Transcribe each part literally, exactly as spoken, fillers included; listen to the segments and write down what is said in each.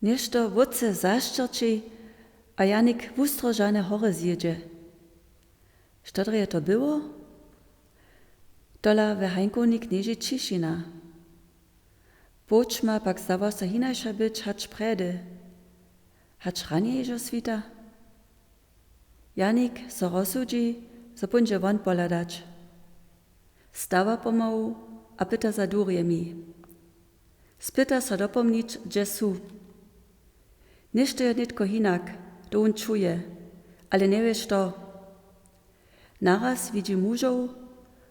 Něšto wótře zašćerći a Janik wustrožany horje zjědźe. Što drje to było? Tola we Hańkowni knježi ćišina. Połčma pak zdawa so hinaša być hač prjedy, hač ranje hižo swita. Janik so rozsudźi, zo póńdźe won pohladać. Stawa pomału a pyta za durjemi. Spyta so dopomnić, hdźe su. Něšto je nětko hinak, to wón čuje, ale njewě što. Naraz widźi mužow,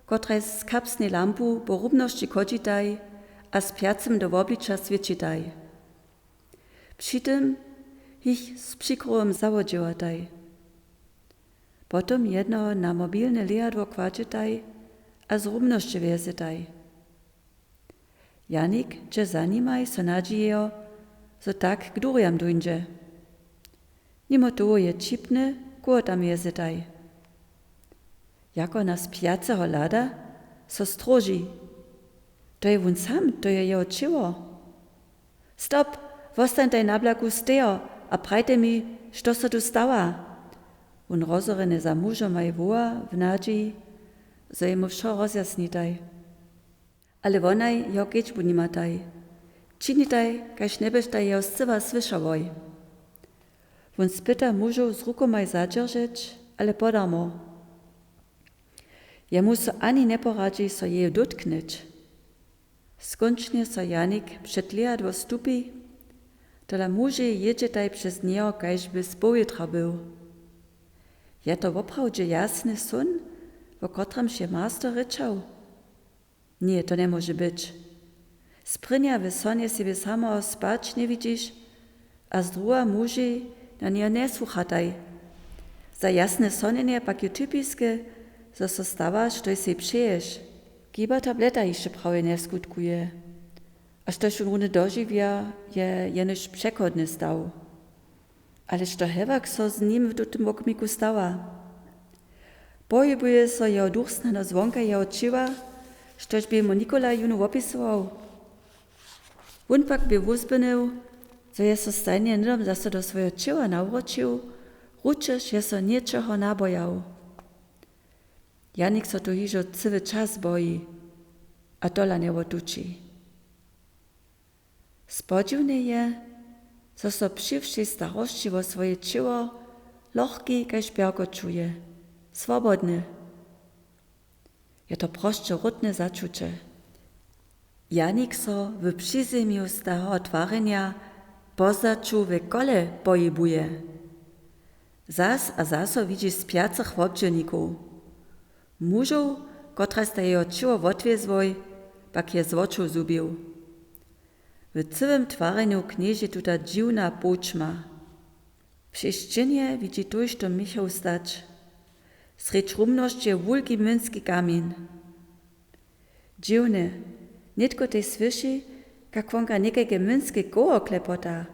kotraj z kapsnej lampu po rubnosći chodźitaj a spjacym do wobliča swěćitaj. Při tym jich z přikrowom zawodźěłataj. Potom jednoho na mobilne lěhadło kładźetaj a z rubnosće wjezetaj. Janik hdźe za nimaj, so nadźijejo, zo tak k durjam dóńdźe. Nimo toho je ćipny, koho tam wjezetaj. Jako na spjaceho hlada, so stroži. To je wón sam, to je jeho ćěło. Stop, wostańtaj na blaku stejo a prajtaj mi, što so tu stała. Wón rozhorjeny za mužomaj woła w nadźiji, zo jemu wšo rozjasnitaj. Ale wonaj jeho kedźbu nimataj. Činitaj, kaž njeběštaj jeho scyła słyšałoj. Wón spyta mužow z rukomaj zadźeržeć, ale podarmo. Jemu so ani njeporadźi so jeju dótknyć. Skónčnje so Janik před lěhadło stupi, tola mužej jědźetaj přez njeho, kaž by z powětra był. Je to woprawdźe jasny són, wo kotrymž je master rěčał? Ně, to njemóže być. Sprěnja w sonje sebi samoho spać njewidźiš a zdruha mužej na njeho njesłuchataj. Za jasne sonjenje pak je typiske, zo so stawaš, štož sej přeješ. Kiba tableta hišće prawje njeskutkuje. A štož wón runje dožiwja, je jenož přechodny staw. Ale što hewak so z nim w tutym wokmiku stała? Pohibuje so jeho duch snano zwonka jeho ćěła, štož bě mu Nikolaj jónu wopisował? Wón pak bě wuzbynył, zo je so stajnje hnydom zaso do swojeho ćěła nawróćił, ručež je so něčeho nabojał. Janik so tu hižo cyły čas boji a tola njewotući. Spodźiwne je, zo so při wšej starosći wo swoje ćěło lochki kaž pjerko čuje, swobodny. Je to prosće wrótne začuće. Janik so w přizemju stareho twarjenja po zdaću w kole pohibuje. Zas a zaso widźi spjacych wobdźělnikow. Mužow, kotraž sta jeho ćěło wotwězłoj, pak je z wočow zhubił. W cyłym twarjenju knježi tuta dźiwna połčma. Při sćěnje widźi tójšto měchow stać. Srjedź rumnosće je wulki młynski kamin. Dźiwne, nětko tež słyši, kak wonka někajke młynske koło klepota.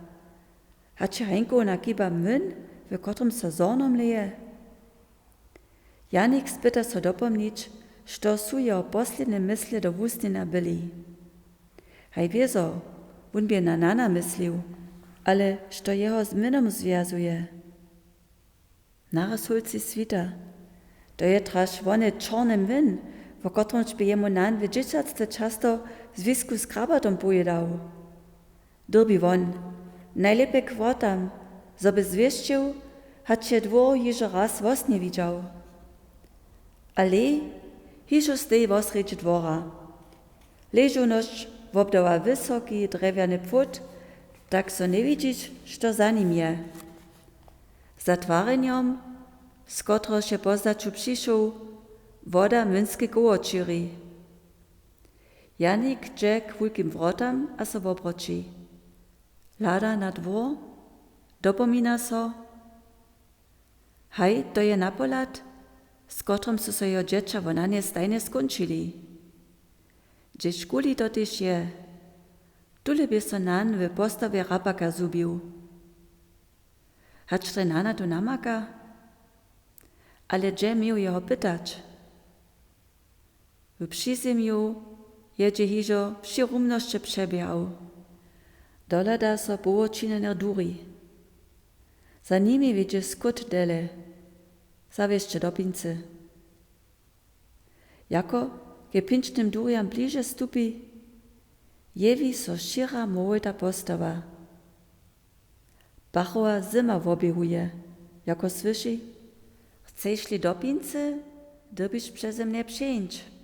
Hač je Hańkowna chyba młyn, w kotrymž so zhorno mlěje? Janik spyta so dopomnić, što su jeho posledne mysle do wusnjenja byli. Haj wězo, wón bě na nana myslił, ale što jeho z młynom zwjazuje? Naraz hólcej swita. To je traž wone čorny młyn, wo kotrymž bě jemu nan w dźěćatstwje často w zwisku z krabatom powědał. Dyrbi won, najlěpje k wrotam, zo by zwěsćił, hač je dwór hižo raz wosnje widźał. Ale hižo steji wosrjedź dwora. Ležownosć wobdała wysoki drjewjany płót, tak zo njewidźiš, što za nim je. Za twarjenjom, z kotrehož je po zdaću přišoł, woda młynske koło ćěri. Janik dźe k wulkim wrotam a so wobroći. Hlada na dwór, dopomina so: Haj, to je napohlad, z kotrymž su so jeho dźěća wo nanje stajnje skónčili. Hdźežkuli to tež je, tule bě so nan w postawje rapaka zhubił. Hač drje nana tu namaka? Ale hdźe měł jeho pytać? W přizemju je dźě hižo wšě rumnosće přeběhał. Dohlada so połočinjenych duri. Za nimi wjedźe skót dele, zawěsće do pincy. Jako k pinčnym durjam bliže stupi, jewi so šěra młowita postawa. Pachowa zyma woběhuje, jako słyši: „Chceš-li do pincy, dyrbiš přeze mnje přeńć.“